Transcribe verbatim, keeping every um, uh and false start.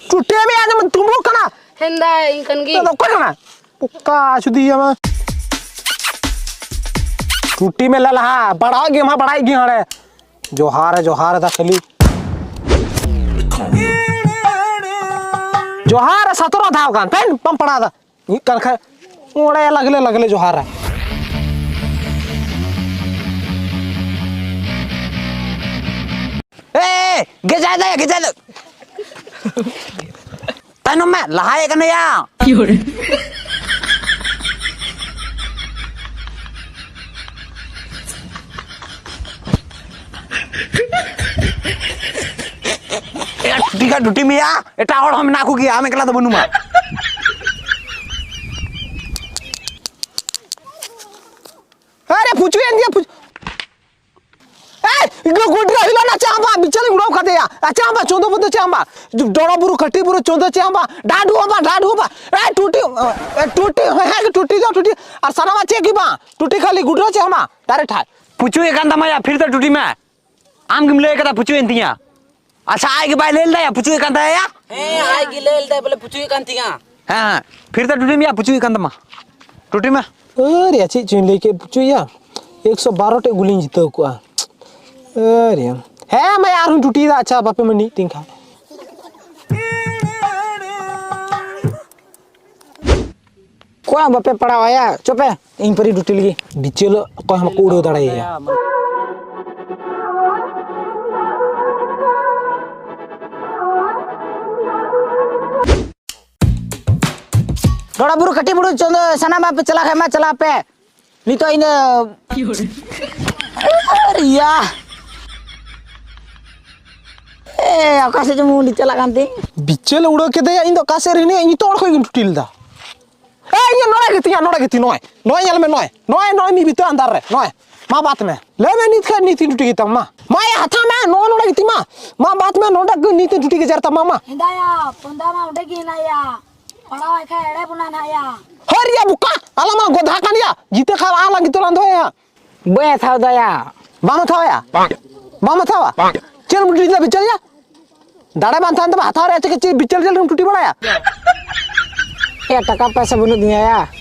ᱪᱩᱴᱤ ᱢᱮ, ᱟᱫᱚᱢ ᱛᱩᱢᱵᱩᱜ ᱠᱟᱱᱟ᱾ ᱦᱮᱸᱫᱟ, ᱤᱧ ᱠᱟᱱ ᱜᱤᱭᱟᱹᱧ᱾ ᱟᱫᱚ ᱚᱠᱚᱭ ᱠᱟᱱᱟ? ᱚᱠᱟ ᱥᱩᱫᱤ ᱭᱟᱢᱟ? ᱪᱩᱴᱤ ᱢᱮ ᱞᱟᱞᱦᱟ, ᱵᱟᱲᱟᱭ ᱜᱮ ᱢᱟ ᱵᱟᱲᱟᱭ ᱜᱮ ᱦᱟᱲᱮ᱾ ᱡᱚᱦᱟᱨ, ᱡᱚᱦᱟᱨ ᱫᱟ ᱠᱷᱟᱹᱞᱤ᱾ ᱡᱚᱦᱟᱨ ᱥᱟᱛᱨᱚ ᱫᱷᱟᱣ ᱜᱟᱱ, ᱛᱟᱭ ᱵᱟᱢ ᱯᱟᱲᱟᱣ ᱫᱟ᱾ ᱢᱤᱫ ᱠᱟᱱ ᱠᱷᱟᱡ ᱚᱸᱰᱮ ᱞᱟᱜᱽᱞᱮ, ᱞᱟᱜᱽᱞᱮ ᱡᱚᱦᱟᱨᱟ᱾ ᱮ, ᱜᱮᱡᱟᱭ ᱫᱟᱭᱟ, ᱜᱮᱡᱟᱭ ᱫᱟ᱾ ᱛᱟᱭᱱᱚᱢ ᱢᱮ, ᱞᱟᱦᱟᱭᱮ ᱠᱟᱱᱟᱭᱟ᱾ ᱮ, ᱴᱩᱴᱤ ᱠᱷᱟᱡ ᱴᱩᱴᱤ ᱢᱮᱭᱟ, ᱮᱴᱟᱜ ᱦᱚᱲ ᱦᱚᱸ ᱢᱮᱱᱟᱜ ᱠᱚᱜᱮᱭᱟ, ᱟᱢ ᱮᱠᱞᱟ ᱫᱚ ᱵᱟᱹᱱᱩᱢᱟ᱾ ᱟᱨᱮ, ᱯᱩᱪᱩᱭᱮᱱ ᱜᱮᱭᱟ, ᱯᱩᱪᱩ᱾ ᱮᱭ, ᱤᱧ ᱫᱚ ᱜᱩᱰᱨᱟᱹ ᱦᱤᱞᱳᱜ ᱨᱮᱱᱟᱜ ᱪᱮᱫ ᱦᱚᱸ ᱵᱟᱝ, ᱵᱤᱪᱟᱹᱨᱤᱧ ᱩᱰᱟᱹᱣ ᱠᱟᱫᱮᱭᱟ᱾ ᱟᱨ ᱪᱮᱫ ᱦᱚᱸ ᱵᱟᱝ, ᱪᱚᱸᱫᱚ ᱵᱚᱸᱫᱚ ᱪᱮᱫ ᱦᱚᱸ ᱵᱟᱝ, ᱰᱚᱲᱚ ᱵᱩᱨᱩ ᱠᱟᱹᱴᱤᱡ ᱵᱩᱨᱩ ᱪᱚᱸᱫᱚ ᱪᱮᱫ ᱦᱚᱸ ᱵᱟᱝ, ᱰᱟᱰᱩ ᱦᱚᱸ ᱵᱟᱝ, ᱰᱟᱰᱩ ᱦᱚᱸ ᱵᱟᱝ᱾ ᱮᱭ, ᱴᱩᱴᱤ, ᱮ, ᱴᱩᱴᱤ, ᱦᱮᱸ, ᱦᱮᱸ, ᱴᱩᱴᱤ ᱫᱚ ᱴᱩᱴᱤ, ᱟᱨ ᱥᱟᱱᱟᱢᱟᱜ ᱪᱮᱫ ᱜᱮ ᱵᱟᱝ, ᱴᱩᱴᱤ ᱠᱷᱟᱹᱞᱤ ᱜᱩᱰᱨᱟᱹ ᱪᱮᱫ ᱦᱚᱸ ᱵᱟᱝ, direct ᱦᱟᱭ᱾ ᱯᱩᱪᱩᱭᱮᱫ ᱠᱟᱱ ᱛᱟᱢᱟ ᱭᱟ, ᱯᱷᱤᱨ ᱛᱮ ᱴᱩᱴᱤ ᱢᱮ᱾ ᱟᱢ ᱜᱮᱢ ᱞᱟᱹᱭ ᱠᱟᱫᱟ ᱯᱩᱪᱩᱭᱮᱱ ᱛᱤᱧᱟ᱾ ᱟᱪᱪᱷᱟ, ᱟᱡ ᱜᱮ ᱵᱟᱭ ᱞᱟᱹᱭ ᱞᱮᱫᱟ ᱭᱟ, ᱯᱩᱪᱩᱭᱮᱫ ᱠᱟᱱ ᱛᱟᱭᱟ ᱭᱟ? ᱦᱮᱸ, ᱟᱡ ᱜᱮ ᱞᱟᱹᱭ ᱞᱮᱫᱟᱭ ᱵᱚᱞᱮ ᱯᱩᱪᱩᱭᱮᱫ ᱠᱟᱱ ᱛᱤᱧᱟ᱾ ᱦᱮᱸ, ᱦᱮᱸ, ᱯᱷᱤᱨ ᱛᱮ ᱴᱩᱴᱤ ᱢᱮᱭᱟ, ᱯᱩᱪᱩᱭᱮᱫ ᱠᱟᱱ ᱛᱟᱢᱟ᱾ ᱴᱩᱴᱤ ᱢᱮ᱾ ᱟᱨ ᱭᱟ, ᱪᱮᱫ ᱪᱚᱧ ᱞᱟᱹᱭ ᱠᱮᱫ, ᱯᱩᱪᱩᱭᱟ᱾ ᱮᱠᱥᱚ ᱵᱟᱨᱚ ᱴᱮᱡ ᱜᱩᱞᱤᱧ ᱡᱤᱛᱟᱹᱣ ᱠᱚᱜᱼᱟ᱾ ᱟᱨ ᱭᱟ᱾ ᱦᱮᱸ, ᱢᱟ ᱟᱨᱦᱚᱸ ᱴᱩᱴᱤᱭᱮᱫᱟ᱾ ᱟᱪᱪᱷᱟ, ᱵᱟᱯᱮ ᱢᱟᱹᱱᱤᱡ ᱛᱤᱧ ᱠᱷᱟᱱ᱾ ᱚᱠᱚᱭ ᱦᱚᱸ ᱵᱟᱯᱮ ᱯᱟᱲᱟᱣ ᱟᱭᱟ, ᱪᱚ ᱯᱮ, ᱤᱧ ᱯᱟᱹᱨᱤ ᱰᱩᱴᱤ ᱞᱟᱹᱜᱤᱫ᱾ ᱵᱤᱪᱟᱹᱞᱚᱜ ᱚᱠᱚᱭ ᱦᱚᱸ ᱵᱟᱠᱚ ᱩᱲᱟᱹᱣ ᱫᱟᱲᱮᱭᱟᱭᱟ᱾ ᱰᱚᱲᱟ ᱵᱩᱨᱩ ᱠᱟᱹᱴᱤᱡ ᱵᱩᱨᱩ ᱪᱚᱸᱫᱚ ᱥᱟᱱᱟᱢᱟᱜ ᱯᱮ ᱪᱟᱞᱟᱜ ᱠᱷᱟᱡ ᱢᱟ ᱪᱟᱞᱟᱜ ᱯᱮ᱾ ᱱᱤᱛᱚᱜ ᱤᱧ ᱫᱚ ᱟᱨ ᱭᱟ᱾ ᱮ, ᱚᱠᱟ ᱥᱮᱫ ᱪᱚᱝ ᱩᱱᱤ ᱪᱟᱞᱟᱜ ᱠᱟᱱ ᱛᱤᱧ? ᱵᱤᱪᱟᱹᱞ ᱩᱲᱟᱹᱣ ᱠᱮᱫᱮᱭᱟ, ᱤᱧ ᱫᱚ ᱚᱠᱟ ᱥᱮᱫ ᱨᱮ ᱦᱤᱱᱟᱹᱧᱟ, ᱤᱧ ᱱᱤᱛᱚᱜ ᱚᱸᱰᱮ ᱠᱷᱚᱡ ᱜᱤᱧ ᱴᱩᱴᱤ ᱞᱮᱫᱟ᱾ ᱮ, ᱤᱧ ᱱᱚᱰᱮ ᱜᱮ ᱛᱤᱧᱟ, ᱱᱚᱰᱮ ᱜᱮ ᱛᱤᱧ, ᱱᱚᱜᱼᱚᱭ, ᱱᱚᱜᱼᱚᱭ ᱧᱮᱞ ᱢᱮ, ᱱᱚᱜᱼᱚᱭ, ᱱᱚᱜᱼᱚᱭ, ᱱᱚᱜᱼᱚᱭ ᱢᱤᱫ ᱵᱤᱛᱟᱹ ᱟᱱᱫᱟᱨ ᱨᱮ, ᱱᱚᱜᱼᱚᱭ, ᱢᱟ ᱵᱟᱫ ᱢᱮ, ᱞᱟᱹᱭ ᱢᱮ ᱱᱤᱛ ᱠᱷᱚᱡ ᱱᱤᱛ ᱤᱧ ᱴᱩᱴᱤ ᱠᱮᱫᱟ, ᱢᱟ, ᱢᱟ ᱭᱟ, ᱦᱟᱛᱟᱣ ᱢᱮ, ᱱᱚᱜᱼᱚᱭ ᱱᱚᱰᱮ ᱜᱮ ᱛᱤᱧ, ᱢᱟ, ᱢᱟ ᱵᱟᱫ ᱢᱮ, ᱱᱚᱰᱮ ᱜᱮ ᱱᱤᱛ ᱤᱧ ᱴᱩᱴᱤ ᱠᱮᱫᱟ, ᱢᱟ, ᱢᱟ᱾ ᱦᱮᱸᱫᱟᱭᱟ, ᱯᱚᱸᱫᱟ ᱢᱟ ᱚᱸᱰᱮ ᱜᱮ ᱦᱮᱱᱟᱭᱟ᱾ ᱯᱟᱲᱟᱣᱟᱭ ᱠᱷᱟᱭ ᱮᱲᱮ ᱵᱚᱱᱟ ᱱᱟᱭᱟ᱾ ᱦᱟᱹᱨᱤᱭᱟ ᱵᱚᱠᱟ, ᱟᱞᱟᱝ ᱢᱟ ᱜᱚᱫᱷᱟ ᱠᱟᱱ ᱭᱟ᱾ ᱡᱤᱛᱟᱹ ᱠᱷᱟᱱ ᱟᱞᱟᱝ ᱜᱤᱛᱚ ᱞᱟᱝ ᱫᱚᱦᱚᱭᱟ᱾ ᱵᱟᱹᱧ ᱦᱟᱛᱟᱣ ᱫᱟᱭᱟ᱾ ᱵᱟᱢ ᱦᱟᱛᱟᱣᱟ ᱭᱟ? ᱵᱟᱢ ᱦᱟᱛᱟᱣᱟ? ᱪᱮᱫ ᱮᱢ ᱴᱩᱴᱤ ᱞᱮ ᱵᱤᱪᱟᱹᱨ ᱭᱟ? ᱫᱟᱲᱮ ᱵᱟᱝ ᱛᱟᱦᱮᱱ ᱛᱟᱢᱟ ᱦᱟᱛᱟᱣ ᱨᱮᱭᱟᱜ, ᱪᱮᱫ ᱪᱮᱫ ᱵᱤᱪᱟᱹᱨ ᱪᱮᱫ ᱮᱢ ᱴᱩᱴᱤ ᱵᱟᱲᱟᱭᱟ? ᱮ, ᱴᱟᱠᱟ ᱯᱚᱭᱥᱟ ᱵᱟᱹᱱᱩᱜ ᱛᱤᱧᱟ ᱭᱟ᱾